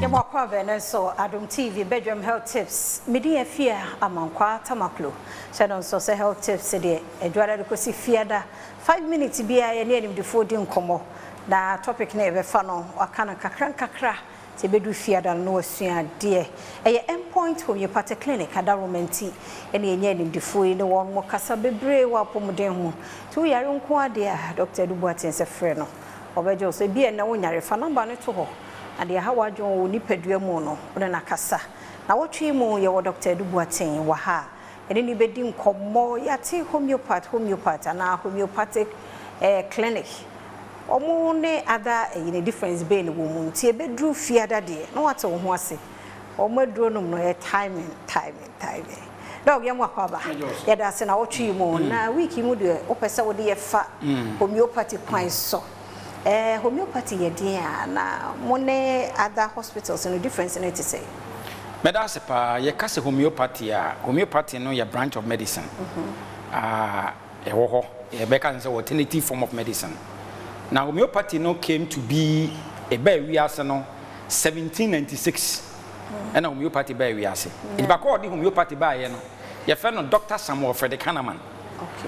Yɛmɔ akɔ abɛn nso Adom TV bedwam health tips. Medi Afia Amankwa Tamaklo. Hyɛ no nso sɛ health tips deɛ, Adwuada de kɔsi Fiada, 5 minutes biara yɛne animdifoɔ di nkɔmmɔ. Na topic no yɛbɛfa no, waka no kakra nkakra. Sɛ ɛbɛdu Fiada no na wasua adeɛ. Ɛyɛ Endpoint Homeopathic Clinic adaroma nti ɛne yɛnyɛ animdifoɔ yi ne wɔn mo kasa bebree wɔ apɔmuden ho. Nti woyare nko adeɛ a, Dr. Edu Boateng, sɛ frɛ no. Ɔbɛgye wo so. Ebi ɛnɛ wonyare, fa number no to hɔ. Adeɛ ha w'adwene wɔ wo nipadua mu no, wode no akasa. Na wɔtwe mu yɛwɔ Dr. Edu Boateng wɔ ha a ɛne ne bɛdi nkɔmmɔ. Yɛate homeopath anaa homeopathic clinic. Ɔmo ne ada ɛyi ne difference bɛn ne wɔ mu? Nti ebɛduru Fiada deɛ na wate wo ho ase. Ɔmo aduro nom no yɛ timing, timing, timing. Doc, yɛn mu akɔ aba. Yɛda ase na wɔtwe mu na week yi mu deɛ, wopɛ sɛ wode yɛfa homeopathy kwan so. Homeopathy yɛ deɛn a, na mo ne other hospitals no difference no te sɛ? Mɛda ase paa. Yɛka sɛ homeopathy a, homeopathy no yɛ branch of medicine a ɛwɔ hɔ. Yɛbɛka sɛ alternative form of medicine. Na homeopathy no came to be, ɛbaa wiase no 1796 ɛna homeopathy baa wiase. Nipa kɔ ɔde homeopathy baeɛ no, yɛfrɛ no Dr. Samuel Frederick Hahnemann.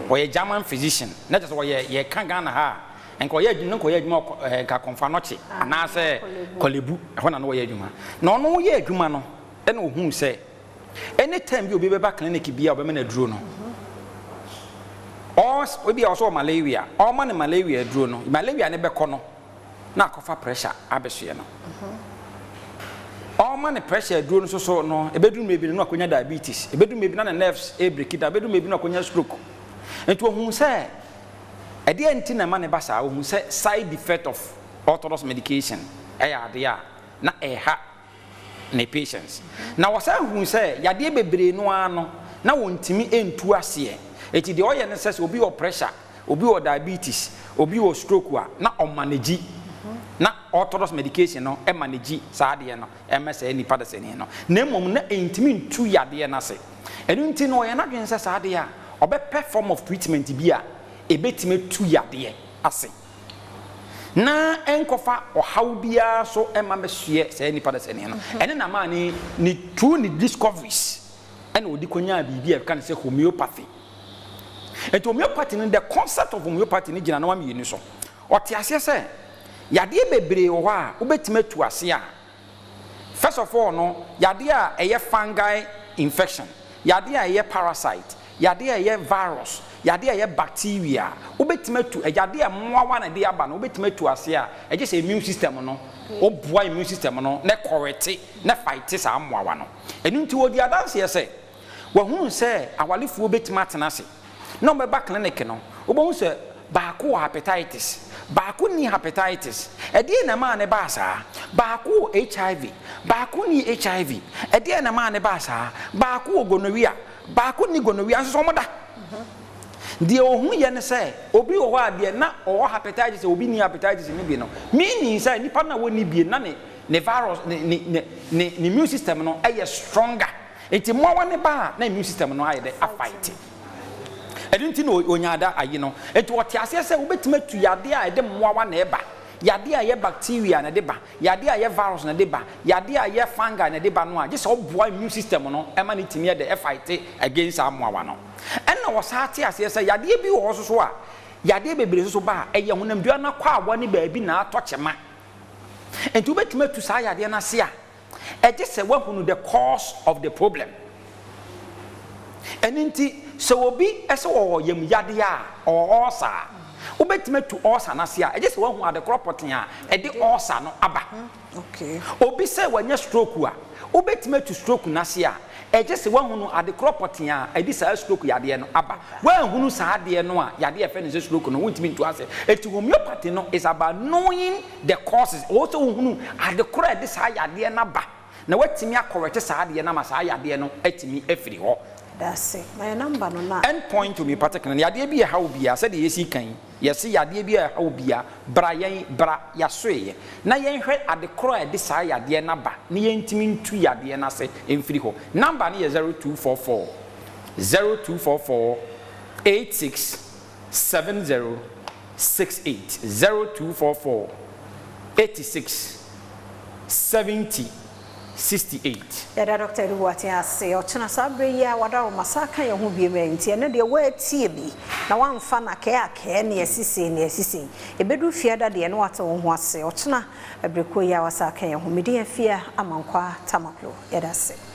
Ɔyɛ German physician na kyerɛ sɛ ɔyɛ, yɛka Ghana ha a, nka ɔyɛ adwuma, nka ɔyɛ adwuma nka Kɔmfo Anɔkye anaasɛ Korle Bu ɛhɔ na no ɔyɛ adwuma. Na ɔno yɛ adwuma no, ɛna ohuu sɛ anytime bi obi bɛba clinic bi a ɔbɛma no aduro no, obi a ɔsɔ wɔ malaria, ɔma no malaria aduro no, malaria ne bɛkɔ no na akɔfa pressure abɛsoɛ no. Ɔma ne pressure aduro no soso no, ebɛduru mmebi no na akɔnya diabetes, ebɛduru mmebi na ne nerves ebreak down, ebɛduru mmebi na akɔnya stroke. Nti ohun sɛ ɛdeɛ nti na ɛma ne ba saa. Ohun sɛ side effect of orthodox medication ɛyɛ adeɛ a na ɛha ne patients. Na wɔsan hu sɛ yadeɛ bebree no ara no na wɔntumi ntu aseɛ. Eti deɛ ɔyɛ no sɛ obi wɔ pressure, obi wɔ diabetes, obi wɔ stroke a, na ɔmanage na orthodox medication no ɛmanage saa adeɛ no ɛmɛ sɛ nipa de sɛneɛ no, na mmom na ntumi ntu yadeɛ no ase. Ɛno nti no ɔyɛ n'adwene sɛ saa adeɛ a ɔbɛpɛ form of treatment bi a ebɛtumi tu yadeɛ ase na ɛnkɔfa ɔhaw biara so ɛma bɛsoɛ saa nipa de sɛneɛ no. Ɛne na maa ne through ne discoveries ɛna ɔde kɔnyaa biribi a ɛka ne sɛ homeopathy. Nti homeopathy no, the concept of homeopathy no gyina nneɛma mmienu so. Ɔte aseɛ sɛ yadeɛ bebree wɔ hɔ a wobɛtumi atu ase a, first of all no, yadeɛ a ɛyɛ fungi infection, yadeɛ a ɛyɛ parasite, yadeɛ a ɛyɛ virus, yadeɛ a ɛyɛ bacteria, wobɛtumi atu yadeɛ a mmoawa na ɛde aba no, wobɛtumi atu ase a, ɛgye sɛ immune system no, woboa immune system no na correct na fight saa mmoawa no. Ɛno nti wɔdi adanseɛ sɛ wɔahunu sɛ awalefoɔ bɛtumi atena ase na wɔbɛba clinic no, wobɛhu sɛ baako wɔ hepatitis, baako ni hepatitis. Ɛdeɛ na maa ne baa saa? Baako wɔ HIV, baako ni HIV. Ɛdeɛ na maa ne baa saa? Baako wɔ gonorrhea, baako ni gonorrhea, nso so wɔn da. Deɛ ohun yɛ ne sɛ obi wɔ hɔ a deɛ na ɔwɔ hepatitis, obi ni hepatitis no bi no, meaning sɛ nipa na wɔni bie na ne virus ne immune system no ɛyɛ stronger. Nti mmoawa ne ba a, na immune system no ayɛ dɛ afight. Ɛno nti na onya ada ayi no. Nti ɔte aseɛ sɛ wobɛtumi atu yadeɛ a ɛde mmoawa na ɛba, yadeɛ a ɛyɛ bacteria na ɛde ba, yadeɛ a ɛyɛ virus na ɛde ba, yadeɛ a ɛyɛ fungi na ɛde ba no a, gye sɛ ɔboa immune system no ɛma ne tumi yɛ dɛ ɛfight against saa mmoawa no. Ɛna wɔsaa te aseɛ sɛ yadeɛ bi wɔ hɔ soso a, yadeɛ bebree soso ba a, ɛyɛ honamdua no akɔ awɔ ne baabi na atɔ kyema. Nti wobɛtumi atu saa yadeɛ no ase a, ɛgye sɛ woahunu the cause of the problem. Ɛno nti sɛ obi ɛsɛ wɔwɔ yam yadeɛ a, ɔwɔ ulcer a, wobɛtumi atu ulcer no ase a, ɛgye sɛ woahu adekorɔ pɔten a ɛde ulcer no aba. Obi sɛ wanya stroke a, wobɛtumi atu stroke no ase a, ɛgye sɛ woahunu adekorɔ pɔten a ɛde saa stroke yadeɛ no aba. Woanhunu saa adeɛ no a, yadeɛ a ɛfɛ no sɛ stroke no, wontumi ntu ase. Eti homeopathy no is about knowing the causes. Ɔwɔ sɛ wohunu adekorɔ a ɛde saa yadeɛ no aba na woatumi acorrect saa adeɛ no ama saa yadeɛ no atumi afiri hɔ. Dase. Ma yɛ number no na. Endpoint Homeopathic Clinic, yadeɛ bi a ɛha wo bia, sɛdeɛ yɛsi kan yɛsi, yadeɛ bi a ɛha wo bia, bra yɛn, bra yɛasoeɛ na yɛnhwɛ adekorɔ a ɛde saa yadeɛ no aba na yɛntumi ntu yadeɛ no ase mfiri hɔ. Number no yɛ 0244 0244 86 70 68, 0244 86 70. 68. Yɛda Dɔkta Adu Boateng ase. Ɔkyena saa berɛ yi a wadaroma saa ka yɛn ho biom ɛ, nti ɛno deɛ woatie bi na woamfa no akɛɛ akɛɛ ne asi sei ne asi sei. Ɛbɛduru Fiada deɛ na woate wo ho ase. Ɔkyena berɛ kuo yi a wasa aka yɛn ho. Me din Afia Amankwaa Tamaklo. Yɛda ase.